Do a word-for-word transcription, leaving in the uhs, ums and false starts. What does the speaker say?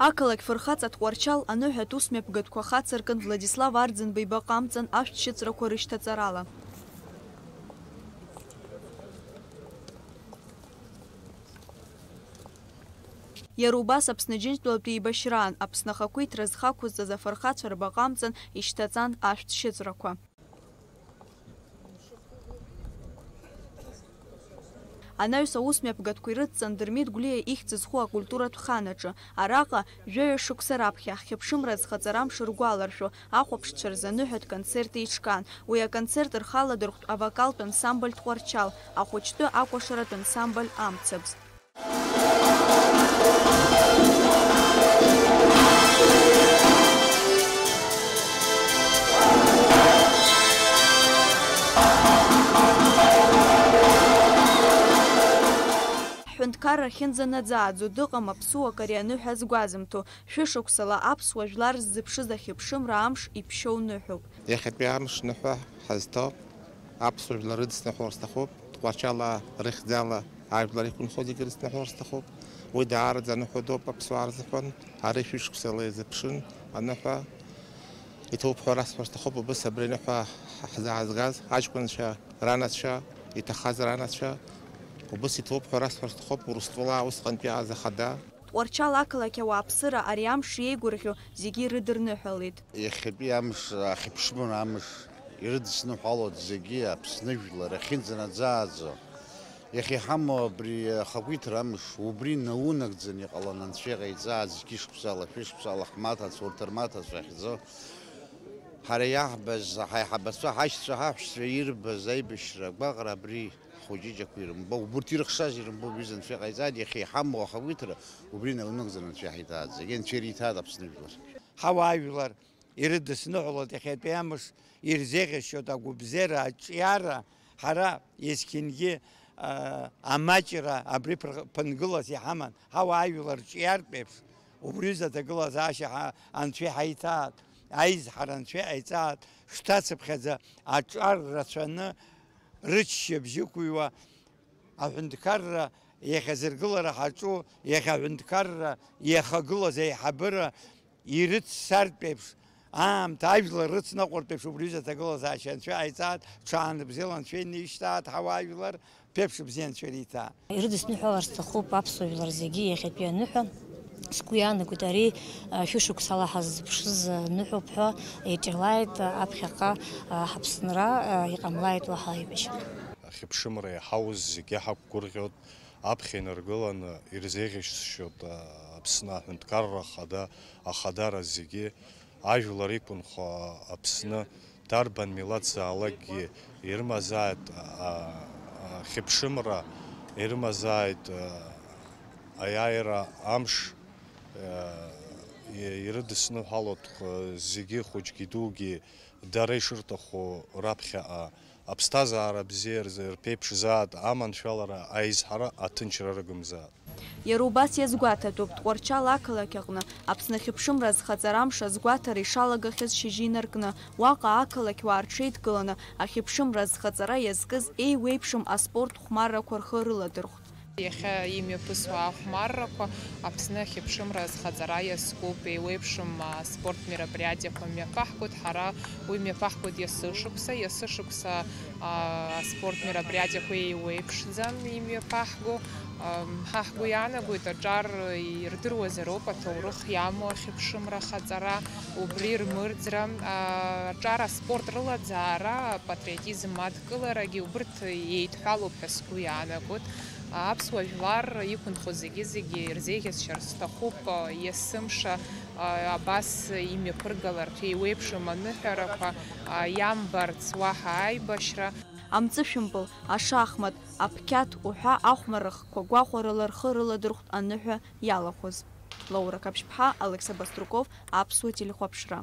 Ақалақь фырхаҵа Тҟәарчал аныҳәатә усмҩаԥгатәқәа хацыркын Владислав Арӡынба ибаҟа амҵан ашәҭшьыҵәрақәа рышьҭаҵарала. Иара убас Аԥсны Џьынџьтәылатәи еибашьраан Аԥсны ахақәиҭра зхақәызҵаз афырхацәа рбаҟа амҵан ишьҭаҵан ашәҭшьыҵәрақәа. Анаҩс аусмҩаԥгатәқәа ирыдҵан Дырмит Гәлиа ихьӡ зху акультуратә хан аҿы. Араҟа, жәаҩа шықәса раԥхьа, ҳхьыԥшымра азхаҵара амш ргәаларшәо, ахәаԥшцәа рзы аныҳәатә концерт еиҿкаан. Уи аконцерт рхаладырхәт авокалтә ансамбль Тҟәарчал, ахәыҷтәы акәашаратә ансамбль Амцабз. Ҳҳәынҭқарра ахьынӡанаӡааӡо дыҟам аԥсуак ари аныҳәа згәазымҭо. Шәышықәсала аԥсуа жәлар ззыԥшыз ахьыԥшымра амш иԥшьоу ныҳәоуп. Иахьатәи амш ныҳәа ҳазҭо аԥсуа жәлар рыдысныҳәалар сҭахуп, Тҟәарчал рыхьӡала ажәлар иқәынхо зегьы рыдысныҳәалар сҭахуп. Уи даараӡа аныҳәа дууп аԥсуаа рзыҳәан, ари шәышықәсала иазыԥшын аныҳәа. Иҭоуп ҳәа расҳәар сҭахуп, убыс абри аныҳәа ҳзаазгаз аҷкәынцәа ранацәа, иҭахаз ранацәа, убыс иҭоуп ҳәа расҳәар сҭахуп, Урыстәыла усҟантәи азы ахада. Тҟәарчал ақалақь ауааԥсыра ари амш иеигәырӷьо зегьы ирыдырныҳәалеит. Иахьатәи амш, ахьыԥшымра амш ирыдысныҳәалоит зегьы Аԥсны жәлар ахьынӡанаӡааӡо. Иахьа иҳамоу абри ахақәиҭра амш убри наунагӡаны иҟалан Анцәа иҟаиҵааит зқьышықәсала, шәышықәсала ҳмаҭацәа, урҭ рмаҭацәа ахьӡо. Ҳара иаҳбаз, ҳаиҳабацәа, ҳашьцәа, ҳаҳәшьцәа ирбаз аибашьра агәаҟра абри ҳхәыҷыҷақәа ирымбо, убырҭ ирыхшаз ирымбо, бҩыза Анцәа иҟаиҵааит, иахьа иҳамоу ахақәиҭра убри наунагӡаны Анцәа иҳаиҭааит, зегьы Анцәа ириҭааит Аԥсны жәлар. Ҳауаажәлар ирыдысныҳәалоит иахьатәи амш, ирзеиӷьасшьоит агәабзиара, аҿиара, ҳара есқьынгьы, а, амаҷра абри ԥыр-, ԥынгылас иҳаман, ҳауаажәлар ҿиартә еиԥш, убри аҩыза аҭагылазаашьа ҳа-, Анцәа иҳаиҭааит, аизҳара Анцәа иҟаиҵааит, шҭацыԥхьаӡа аҿар рацәаны, рыччабжь ықәыҩуа, аҳәынҭқарра иахьазыргылара ҳаҿу, иахьа аҳәынҭқарра иахагылаз аиҳабыра ирыццартә еиԥш, аамҭа ажәлар рыцныҟәартә еиԥш убри аҩыза аҭагылазаашьа Анцәа иҟаиҵааит, ҽааны бзиала Анцәа инеишьҭааит ҳауаажәлар, ԥеиԥш бзиа Анцәа ириҭаа. Ирыдысныҳәалар сҭахуп аԥсуа жәлар зегьы иахьатәи аныҳәа. Сгәы иаанагоит, ари, а, шәышықәсала ҳаззыԥшыз, а, ныҳәоуп ҳәа, иаҿалааит, а, аԥхьаҟа, а, ҳаԥсынра, а, иҟамлааит уаҳа аибашьра. Ахьыԥшымра иаҳауз зегьы ҳақәгәырӷьоит, аԥхьа инаргыланы ирзеиӷьасшьоит, а, Аԥсны аҳәынҭқарра ахада, ахадара зегьы, ажәлар иқәынхо Аԥсны, дарбан милаҭзаалакгьы ирымазааит, а, а, ахьыԥшымра, ирымазааит, а, аиааира амш, а, и-, ирыдысныҳәалоит, х-, зегьы, хәыҷгьы дугьы, дара ишырҭаху раԥхьаҟа аԥсҭазаара бзиа рзы рԥеиԥшзааит, аманшәалара, аизҳара, аҭынчра рыгымзааит. Иара убас иазгәаҭатәуп, Тҟәарчал ақалақь аҟны Аԥсны ахьыԥшымра азхаҵара амш азгәаҭара ишалагахьаз шьыжьы инаркны, уаҟа ақалақьуаа рҽеидкыланы ахьыԥшымра азхаҵара иазкыз еиуеиԥшым аспорт хәмаррақәа рхы рыладырхәт. Иахьа имҩаԥысуа ахәмаррақәа Аԥсны ахьыԥшымра азхаҵара иазкуп, еиуеиԥшым аспорт мероприатиақәа мҩаԥаҳгоит, ҳара уи мҩаԥаҳгоит есышықәса, есышықәса, а, аспорт мероприатиақәа еиуеиԥшӡам имҩаԥаҳго. Ам, ҳа ҳгәы иаанагоит, аҿар ирдыруазароуп, аҭоурых иамоу ахьыԥшымра ахаҵара, убри рмырӡра, а, аҿар аспорт рылаӡаара, апатриотизм адкыларагьы, убырҭ еидҳәалоуп ҳәа сгәы иаанагоит. Аԥсуа жәлар иқәынхо зегьы-зегьы ирзеиӷьасшьар сҭахуп, есымша, а, абас имҩаԥыргалартә еиуеиԥшым аныҳәарақәа, а, иамбарц уаҳа аибашьра. Амҵышәымпыл, ашахмат, аԥқьаҭ уҳәа ахәмаррахқәа гәахәарыла рхы рыладырхәт аныҳәа иалахәыз. Лаура Қаԥшьԥҳа, Алықьса Баструков, Аԥсуа телехәаԥшра.